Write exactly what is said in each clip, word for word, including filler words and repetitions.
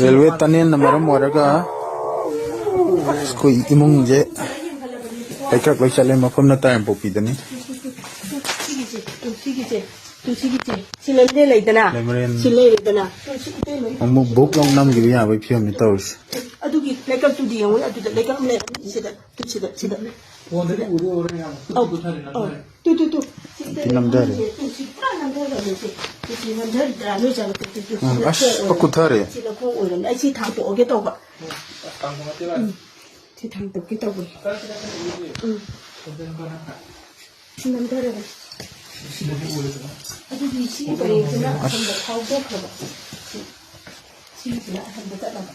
Railway ꯇꯅꯦꯜꯅ ꯃꯔꯝ ꯑꯣꯏꯔꯒ ꯑꯩꯈꯣꯏ ꯏꯃꯨꯡꯁꯦ ꯂꯩꯀ꯭ꯔꯛ ꯂꯣꯏ ꯆꯠꯂꯦ꯫ ꯃꯐꯝꯅ ꯇꯥꯏꯕꯪꯄꯣꯛꯄꯤꯗꯅꯤ꯫ ꯁꯤꯒꯤꯁꯦ, ꯁꯤꯒꯤꯁꯦ, ꯁꯤꯒꯤꯁꯦ꯫ ꯁꯤ ꯂꯝꯖꯦꯜ ꯂꯩꯗꯅ? ꯂꯩꯃꯔꯦꯟ꯫ ꯁꯤ ꯂꯩꯔꯦꯗꯅ? ꯁꯤ ꯏꯇꯩꯃ꯫ ꯑꯃꯨꯛ ꯕꯨꯛ ꯂꯧ ꯅꯝꯈꯤꯕ ꯌꯥꯕꯒꯤ ꯐꯤꯕꯝꯅꯤ ꯇꯧꯔꯤꯁꯦ꯫ ꯑꯗꯨꯒꯤ ꯂꯩꯀ꯭ꯔꯛꯇꯨꯗꯤ ꯌꯦꯡꯉꯨꯅꯦ, ꯑꯗꯨꯗ ꯂꯩꯀ꯭ꯔꯛ ꯑꯃ ꯂꯩꯔꯝꯅꯤ꯫ ꯁꯤꯗ, ꯁꯤꯗ, ꯁꯤꯗ꯫ ꯐꯣꯟꯗꯗꯤ ꯎꯗꯤ ꯎꯔꯦ ꯌꯥꯝ꯫ ꯑꯧ, ꯈꯨꯠ ꯊꯥꯔꯤ ꯑꯧ꯫ ꯅꯝꯊꯔꯦ꯫ ꯇꯨ, ꯇꯨ, ꯇꯨ꯫ ꯁꯤ ꯇꯨ ꯅꯝꯊꯔꯦ꯫ ꯇꯨ, ꯁꯤ ꯄꯨꯔꯥ ꯅꯝꯊꯈ꯭ꯔꯕꯅꯦ ꯁꯤ꯫ ꯇꯨ, ꯁꯤ ꯅꯝꯊꯔꯤꯗ꯭ꯔꯥ? ꯅꯣꯏ ꯆꯪꯉꯛꯄ ꯇꯨ, ꯇꯨ꯫ ꯎꯝ, ꯁꯤ ꯑꯁ, ꯂꯧꯊꯣꯛꯑꯣ꯫ ꯀꯨꯊꯔꯦ꯫ ꯁꯤ ꯂꯧꯊꯣꯛꯑꯣꯏꯔꯕꯅꯦ꯫ ꯑꯩ ꯁꯤ ꯊꯥꯡꯇꯣꯛꯑꯒꯦ ꯇꯧꯕ꯫ ꯎꯝ꯫ ꯁꯤ ꯊꯥꯡꯇꯣꯛꯀꯦ ꯇꯧꯕꯅꯦ꯫ ꯎꯝ꯫ ꯁꯤ ꯅꯝꯊꯔꯒ꯫ ꯑꯗꯨꯗꯤ ꯁꯤ ꯄꯔꯦꯡꯁꯤꯅ ꯑꯁꯣꯝꯗ ꯐꯥꯎꯗꯣꯛꯈ꯭ꯔꯕ꯫ ꯁꯤ, ꯁꯤꯁꯤꯅ ꯑꯁꯣꯝꯗ ꯆꯠꯂꯕ꯫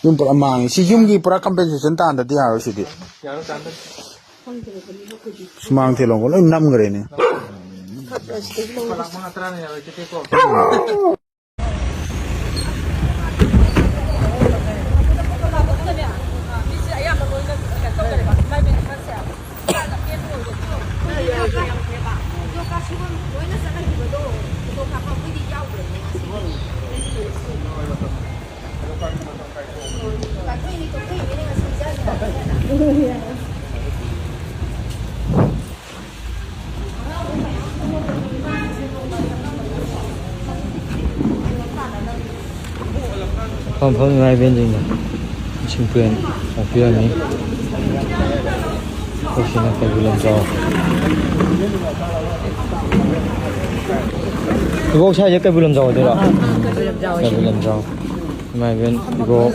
ꯌꯨꯝ ꯄꯨꯔꯥ ꯃꯥꯡꯉꯦ꯫ ꯁꯤ ꯌꯨꯝꯒꯤ ꯄꯨꯔꯥ compensation ꯇꯥꯟꯗꯗꯤ ꯌꯥꯔꯣꯏ ꯁꯤꯗꯤ꯫ ꯈꯪꯗ꯭ꯔꯕꯅꯤꯅ ꯑꯩꯈꯣꯏꯗꯤ꯫ ꯁꯨꯃꯥꯡ ꯊꯦꯂꯣꯡꯒ ꯂꯣꯏ ꯅꯝꯈ꯭ꯔꯦꯅꯦ꯫ ꯈꯔ ꯁꯤꯗꯒꯤ ꯂꯧꯔꯁꯤ꯫ ꯐꯝ ꯐꯝ ꯏꯃꯥ ꯏꯕꯦꯟꯁꯤꯡꯅ ꯏꯁꯤꯡ ꯄꯨꯔꯦꯟ ꯑꯣꯛꯄꯤꯔꯝꯃꯤ꯫ ꯑꯩꯈꯣꯏꯁꯤꯅ ꯀꯩꯕꯨꯜ ꯂꯝꯖꯥꯎ꯫ ꯏꯕꯣꯛ, ꯁ꯭ꯋꯥꯏꯁꯦ ꯀꯩꯕꯨꯜ ꯂꯝꯖꯥꯎ ꯑꯣꯏꯗꯣꯏꯔꯣ? ꯀꯩꯕꯨꯜ ꯂꯝꯖꯥꯎ꯫ ꯏꯃꯥ ꯏꯕꯦꯟ ꯏꯕꯣꯛ꯫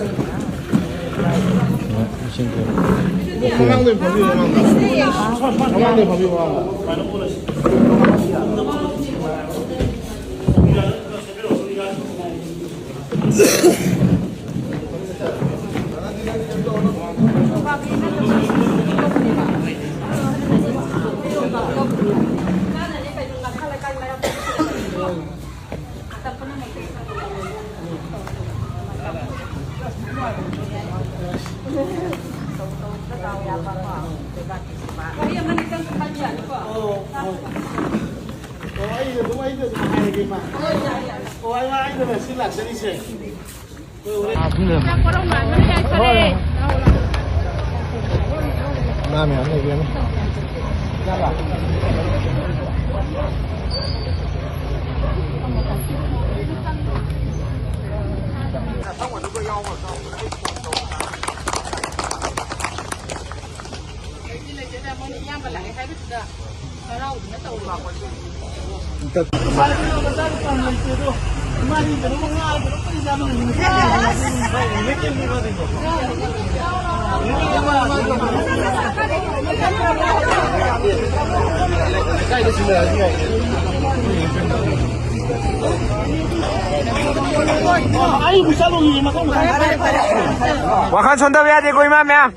ꯏꯁꯤꯡ ꯄꯨꯔꯦꯟ꯫ ꯃꯃꯥꯡꯗ ꯐꯝꯕꯤꯌꯨ, ꯃꯃꯥꯡꯗ꯫ ꯃꯃꯥꯡꯗ ꯐꯝꯕꯤꯌꯨ, ꯃꯃꯥꯡꯗ꯫ ꯉꯥ ꯃꯌꯥꯝ ꯂꯩꯕꯤꯔꯝꯃꯤ꯫ ꯋꯥꯈꯜ ꯁꯣꯟꯊꯕ ꯌꯥꯗꯦꯀꯣ, ꯏꯃꯥ ꯃꯌꯥꯝ꯫